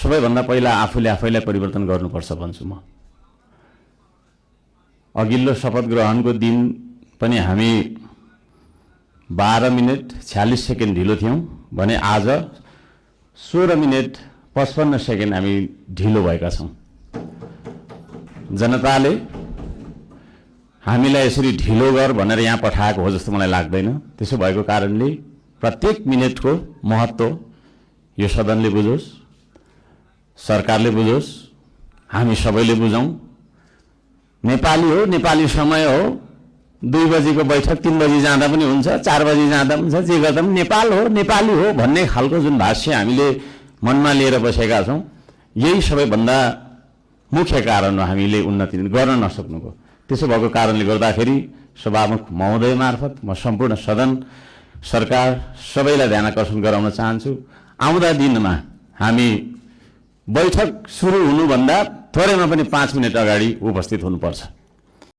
सबैभन्दा पहिला आफूले आफैलाई परिवर्तन गर्नुपर्छ भन्छु म। अघिल्लो शपथ ग्रहणको दिन पनि हामी 12 मिनेट 46 सेकेन्ड ढिलो थियौं भने आज 16 मिनेट 55 सेकेन्ड हामी ढिलो भएका छौं। जनताले हामीलाई यसरी ढिलो गर भनेर यहाँ पठाएको हो जस्तो मलाई लाग्दैन। त्यसो भएको कारणले प्रत्येक मिनेटको महत्त्व यो सदनले बुझोस्, सरकारले बुझोस्, हामी सबैले बुझौं। नेपाली हो, नेपाली समय हो, 2 बजेको बैठक 3 बजे जाँदा पनि हुन्छ, 4 बजे जाँदा पनि हुन्छ, जे गर्दा पनि नेपाल हो, नेपाली हो भन्ने खालको जुन भाष्य हामीले मनमा लिएर बसेका छौं, यही सबैभन्दा मुख्य कारण हो हामीले उन्नति गर्न नसक्नुको। त्यसो भएको कारणले गर्दाखेरि सभामुख महोदय मार्फत म सम्पूर्ण सदन, सरकार सबैलाई ध्यान आकर्षण गराउन चाहन्छु। आउँदा दिनमा हामी बैठक सुरु हुनुभन्दा थोरैमा पनि 5 मिनेट अगाडि उपस्थित हुनुपर्छ।